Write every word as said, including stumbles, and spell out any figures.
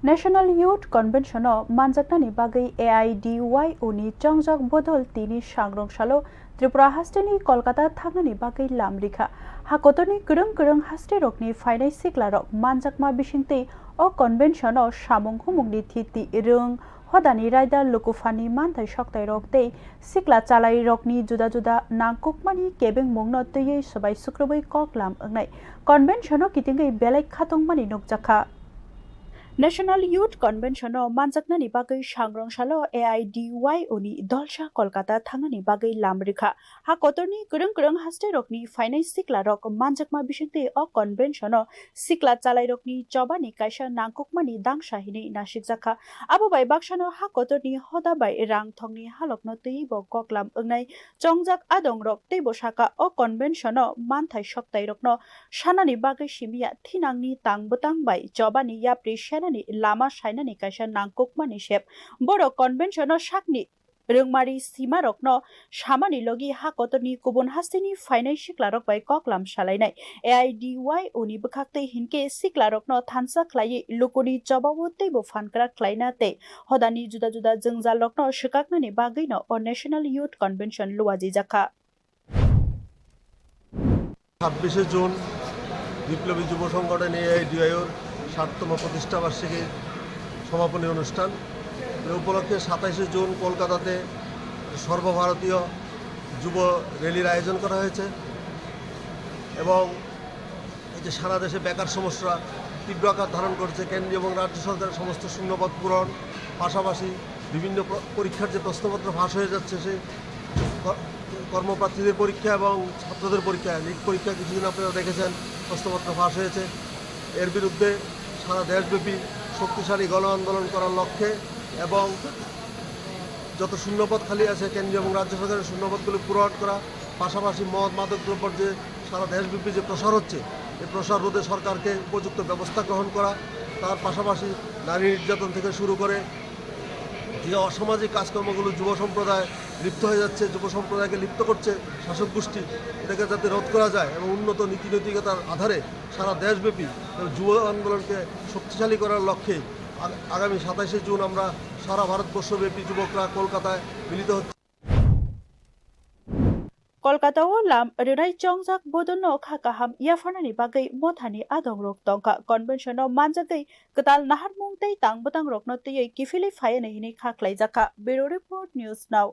National Youth Convention o manjaknani bagwi A I D Y O ni chongjak bodol tini sangrong salo Tripura hasteni Kolkata thangnani bagwi lam rikha. Hakotorni kwrwng kwrwng haste rokni phainai sikla rok manjakma bisingtwi o convention o samung humungni thiti rwng hodani raida lukuphani manthai soktai rok tei sikla chalairokni juda juda nangkukmani kebengmungno twiwi swbai sukrubwi koklam wngnai convention-o kitingwi belai khatungmani nukjakha. National Youth Convention-o manjaknani bagwi sangrong salo A I D Y O ni dolsa Kolkata thangnani bagwi lam rikha. Ha kotorni kwrwng kwrwng haste rokni phainai sikla rok manjakma bisingtwi o convention-o sikla chalairokni chobani kaisa nangkukmani dangsa hinwi nasikjakha. Abo bai baksano ha kotorni hoda bai rang thongni halokno twiwi bo koklam wngnai chongjak adongrok teibo saka o convention-o manthai soktairokno sanani bagwi simiya thinangni tang bwtang bai chobani yapri senani lama sainani kaisa nangkukmani sep. Borok convention-o sakni rwngmari simarokno samani logi ha kotorni kubun hasteni phainai siklarok bai koklam salainai A I D Y O ni bwkhaktwi hinkhe siklarokno thansa khlaiwi lukuni chobao teibo phankra khlaina tei hodani juda juda jwngjalrokno swkaknani bagwino o National Youth Convention luajijakha. ছাব্বিশে জুন বিপ্লবী যুব সংগঠন এআইডিওয়াইওর ষাটতম প্রতিষ্ঠা বার্ষিকীর সমাপনী অনুষ্ঠান। এ উপলক্ষে সাতাশে জুন কলকাতাতে সর্বভারতীয় যুব র্যালির আয়োজন করা হয়েছে এবং এই যে সারা দেশে বেকার সমস্যা তীব্র আকার ধারণ করছে, কেন্দ্রীয় এবং রাজ্য সরকারের সমস্ত শূন্যপদ পূরণ, পাশাপাশি বিভিন্ন প্র-, পরীক্ষার যে প্রশ্নপত্র ফাঁস হয়ে যাচ্ছে, সেই ক-, কর্মপ্রার্থীদের পরীক্ষা এবং ছাত্রদের পরীক্ষা, নিট পরীক্ষা কিছুদিন আপনারা দেখেছেন, প্রশ্নপত্র ফাঁস হয়েছে। এর বিরুদ্ধে সারা দেশব্যাপী শক্তিশালী গণ আন্দোলন করার লক্ষ্যে এবং যত শূন্যপদ খালি আছে, কেন্দ্রীয় এবং রাজ্য সরকারের শূন্যপদগুলো পূরণ করা, পাশাপাশি মদ মাদক দ্রব্যর যে সারা দেশব্যাপী যে প্রসার হচ্ছে, এই প্রসার রোধে সরকারকে উপযুক্ত ব্যবস্থা গ্রহণ করা, তার পাশাপাশি নারী নির্যাতন থেকে শুরু করে যে অসামাজিক কাজকর্মগুলো যুব সম্প্রদায় লিপ্ত হয়ে যাচ্ছে, যুব সম্প্রদায়কে লিপ্ত করছে শাসক গোষ্ঠী, এটাকে যাতে রোধ করা যায় এবং উন্নত নীতি নৈতিকতার আধারে সারা দেশব্যাপী যুব আন্দোলনকে শক্তিশালী করার লক্ষ্যে আগ-, আগামী সাতাশে জুন আমরা সারা ভারতবর্ষব্যাপী যুবকরা কলকাতায় মিলিত হচ্ছি। Kolkata o lam rwnai chongjak bodolno kha kaham yapharnani bagwi mothani adongrok tongkha. Convention-o manjagwi kwtal naharmung tei tang bwtangrokno twiwi kiphilwi phaianw hinwi kha khlaijakha. Bureau Report, News Now.